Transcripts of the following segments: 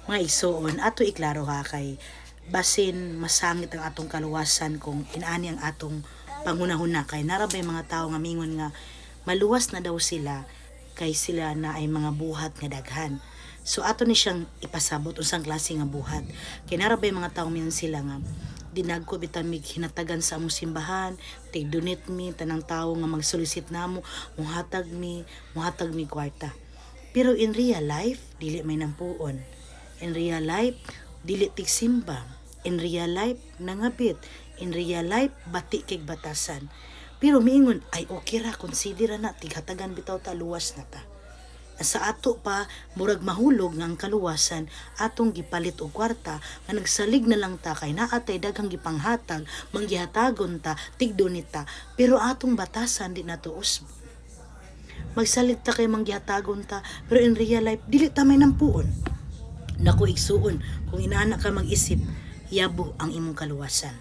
Mga igsuon, ato iklaro ha, kay basin masangit ang atong kaluwasan kung inaani ang atong panghunahuna, kay narabay mga tao nga mingon nga maluwas na daw sila kay sila na ay mga buhat nga daghan. So ato ni siyang ipasabot unsang klase nga buhat. Kay narabay mga tao mingon sila nga dinagko bitan mig hinatagan sa among simbahan, tig donate mi, tanang tao nga magsolicit namo, muhatag mi kwarta. Pero in real life, dili may nampuon. In real life, dili tigsimba. In real life, nangabit. In real life, bati kay batasan. Pero miingon, "Ay, okay ra, consider na, tighatagan bitaw ta, luwas na ta." Sa ato pa, murag mahulog nga ang kaluwasan atong gipalit og kwarta, nga nagsalig na lang ta kay naa tay daghang gipanghatag, manggihatagon ta, tigdonate ta. Pero atong batasan di nato usbon. Magsalig ta kay manggihatagon ta, pero in real life, dili ta may nampuon. Naku igsuon, kung inaana ka mag-isip, yabo ang imong kaluwasan.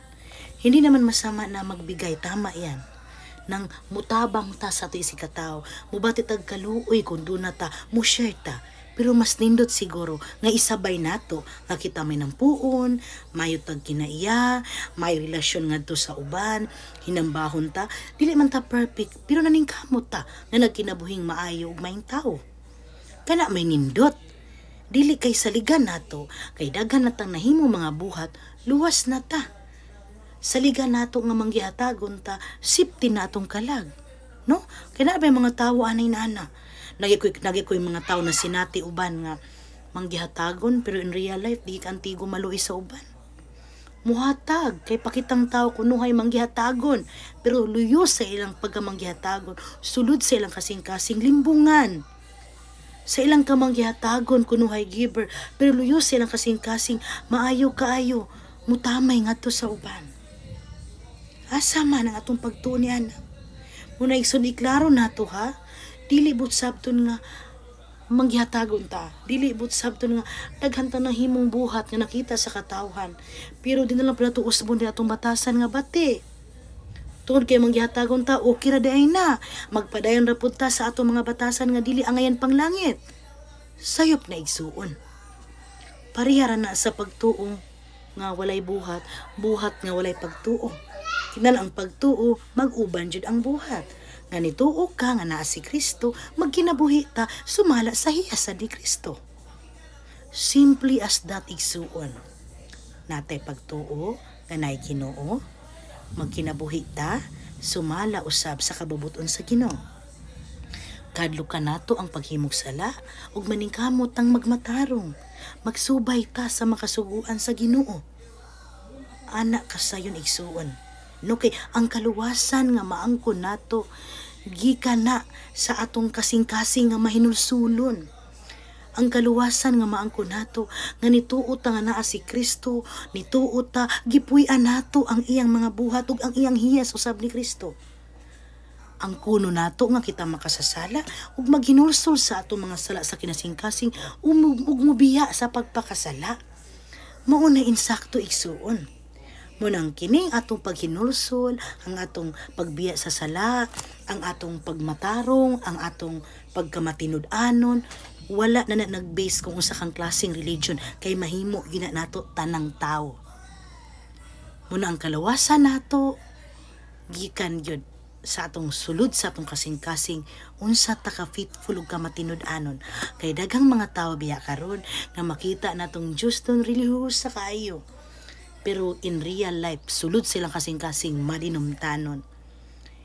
Hindi naman masama na magbigay, tama yan. Nang mutabang ta sa ato isig katao, mubati tag kaluoy kung duna ta, mo share ta. Pero mas nindot siguro nga isabay nato nga kita may nampuon, mayo tag kinaiya, may relasyon ngadto sa uban, hinambahon ta, dili man ta perfect, pero naningkamot ta nga nagkinabuhing maayo ug maayong tao. Kana may nindot. Dili kay saligan nato, kay daghan na tang nahimo mga buhat, luwas na ta. Saligan nato nga manggihatagon ta, safety na atong kalag. No? Kaya na ba yung mga tao anay nana? Nagikoy mga tao na sinati uban nga manggihatagon, pero in real life di ka antigo maluoy sa uban. Muhatag kay pakitang tao kunuhay manggihatagon, pero luyo sa ilang pagkamanggihatagon, sulod sa ilang kasing-kasing limbungan. Sa ilang kamanggihatagon kunuhay giver, pero luyo sa ilang kasing-kasing maayo kaayo mutamay ngadto sa uban. Asa man ang atong pagtuo ni ana? Muna igsoon, iklaro nato ha. Dili but sabton nga manggihatagon ta. Dili but sabton nga daghan ta nahimong buhat nga nakita sa katawhan. Pero di na lang pala usbon di atong batasan nga bati. Tungod kay manggihatagon ta, okay ra diay na. Magpadayon ra pud ta sa atong mga batasan nga dili angayan pang langit. Sayop na igsuon. Pareha ra na sa pagtuo nga walay buhat, buhat nga walay pagtuo. Kinahanglan ang pagtuo, mag-uban jud ang buhat. Nga nituo ka nga naa si Kristo, magkinabuhi ta sumala sa hiyas ni Kristo. Simply as that, igsuon. Natay pagtuo nga naay Ginoo, magkinabuhi ta sumala usab sa kabubuton sa Ginoo. Kadlukan nato ang paghimog sala ug maningkamot tang magmatarong. Magsubay ta sa makasuguan sa Ginoo. Ana kasayon, igsuon. No, kay ang kaluwasan nga maangkon nato gikan na sa atong kasing-kasing nga mahinulsulon. Ang kaluwasan nga maangkon nato nga nituo ta nga naa si Kristo, nituo ta gipuy-an nato ang iyang mga buhat ug ang iyang hiyas usab ni Kristo. Ang kuno nato nga kita makasasala ug maghinulsol sa atong mga sala sa kinasingkasing ug mubiya sa pagpakasala. Mao na insakto, igsuon. Munang kining atong paghinulsol, ang atong pagbiya sa sala, ang atong pagmatarong, ang atong pagkamatinud-anon, wala na na nag-base kung unsa kang klaseng religion, kay mahimo gina nato tanang tao. Muna ang kalawasan nato gikan gyud sa atong sulod, sa atong kasing-kasing, unsa ta ka faithful ug kamatinud-anon, kay daghang mga tao biya karon nga makita natong Dios don relihiyosa kaayo, pero in real life sulod silang kasing-kasing madinumtanon.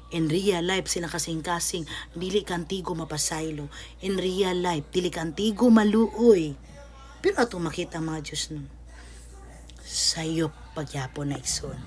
In real life silang kasing-kasing dili kantigo mapasaylo. In real life dili kantigo maluoy, pero atong makita mga Diyos nun. Sayop pagyapon na, igsoon,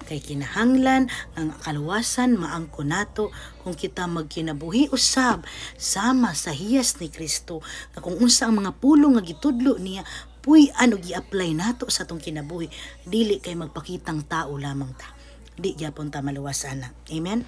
kay kinahanglan ang kaluwasan maangko nato kung kita magkinabuhi usab sama sa hiyas ni Kristo, nga kung unsa ang mga pulong nga gitudlo niya, puy-an og gi-apply nato sa atong kinabuhi, dili kay magpakitang tao lamang ta. Di gyapon ta maluwas ana. Amen.